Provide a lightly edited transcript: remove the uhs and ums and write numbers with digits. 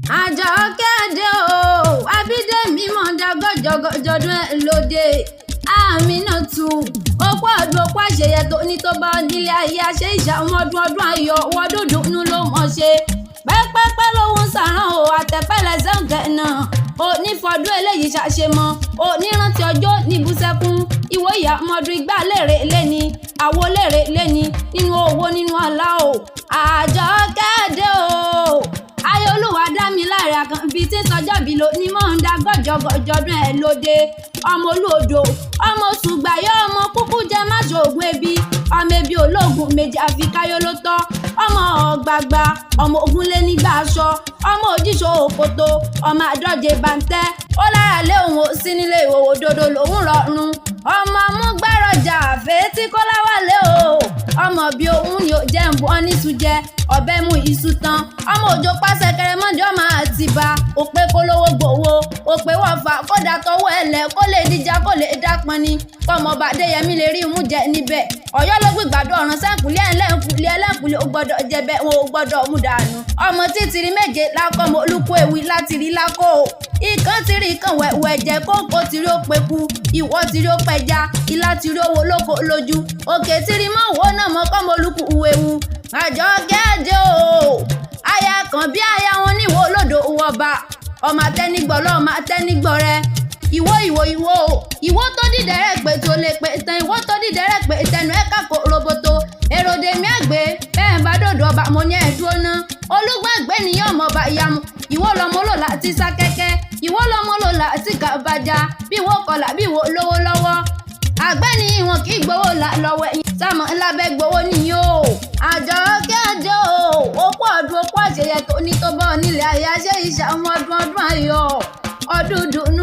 Àjọkẹ́ o, Abídèmí mọ̀ọ́dá gọ́jọ́gọ́jọ́dún ẹ̀ lóde. Àmínátù, opó ọdún, opó àṣeyẹ tó ní tó bá nílé ayé àṣẹ ìṣàwọn ọdún ọdún ayọ̀ wọ́dún dùnú ló mọ̀ ṣe. Pẹ́pẹ́pẹ́ lòun sàrán o, àtẹ̀pẹ́lẹsẹ̀ ń kẹ́nà. Onífọdún eléyìí ṣàṣemọ, onírántí ọjọ́ níbùsẹ̀kún. Ìwọ ìyá ọmọdún igbá lérè léni, àwo lérè léni, nínú owó nínú ọlá o. Àjọkẹ́ o, ayọ̀olúwa dámiláre àkànbí tí sọjọ́bí ló ní mọ̀ ń dá gọ́jọ́gọ́jọ́dún ẹ̀ lóde. Ọmọ olódò, ọmọ ṣùgbàyọ, ọmọ kúkú jẹ má ṣoògùn ebi, ọmọ ebi ológun méjì àfi káyọ̀ ló tọ́, ọmọ ọ̀gbàgbà, ọmọ ogunlé nígbà aṣọ, ọmọ òjíṣọ òkòtò, ọmọ àdọ́jẹ bàǹtẹ́. Ó lára lé òun ò sí nílé ìhòòhò òdodo lòún rọrùn. Ọmọ amúgbárọjà àfẹ́tí kọ́lá wálé o. Ọmọ bí òun ni ò jẹ́ ń bọ́ níṣu jẹ, ọbẹ̀ mú iṣu tán. Ọmọ òjò pàṣẹ kẹrẹmọdé ọmọ àtibá, òpè kólówó gbòwó, òpè wọ̀fà kódà tọwọ́ ẹlẹ̀ kó lè díjà kó lè dápọn ni. Kọ́mọ Bàdéyẹmí lè rí imú jẹ níbẹ̀. Ọ̀yọ́ ló gbìgbàdo ọ̀ràn sẹ́ńkùlé ẹlẹ́ńkùlé ẹlẹ́ńkùlé ó gbọ́dọ̀ jẹbẹ́ wọn ò gbọ́dọ̀ mú dànù. Ọmọ títìrí méje lákọ́mọ olúkú ewì láti rí lákò. Ìkan ti rí ìkan wẹ̀wẹ̀ jẹ, kókó ti rí ó peku, ìwọ ti rí ó pẹja, ilá ti rí owó lóko lójú. Òkè ti rí mọ́ wo náà mọ́ kọ́mọ olúkú ewu. Àjọkẹ́ o, aya kan bí aya wọn níwò lódò wọba. Ọmọ atẹ́nigbọ̀ lọ́mọ atẹ́nigbọ̀ rẹ. Ìwọ ìwọ ìwọ o, ìwọ tó dìdẹ̀rẹ̀ pé tó lè pé tán, ìwọ tó dìdẹ̀rẹ̀ pé tẹnu ẹ̀ kákò roboto. Èròdè mi àgbẹ̀ bẹ́ẹ̀ bá dòdò ọba mo ní ẹ̀dúró ná. Olúgbàgbé nìyẹn ọmọ ọba ìyàmú. Ìwọ lọmọ lò láti sá kẹ́kẹ́, ìwọ lọmọ lò láti kàbàjá, bí ìwọ kọlà bí ìwọ lówó lọ́wọ́. Àgbẹ̀ ni ìwọ̀n kì í gbowó là lọ́wọ́ ẹ̀yìn sámọ̀ ńlá bẹ́ gbowó nìyí o. Àjọkẹ́ o, opó ọdún, opó àṣeyẹ tó ní tó bọ́ nílé ayé àṣẹ ìṣàwọn ọdún ọdún ayọ̀. Ọdún dùnú.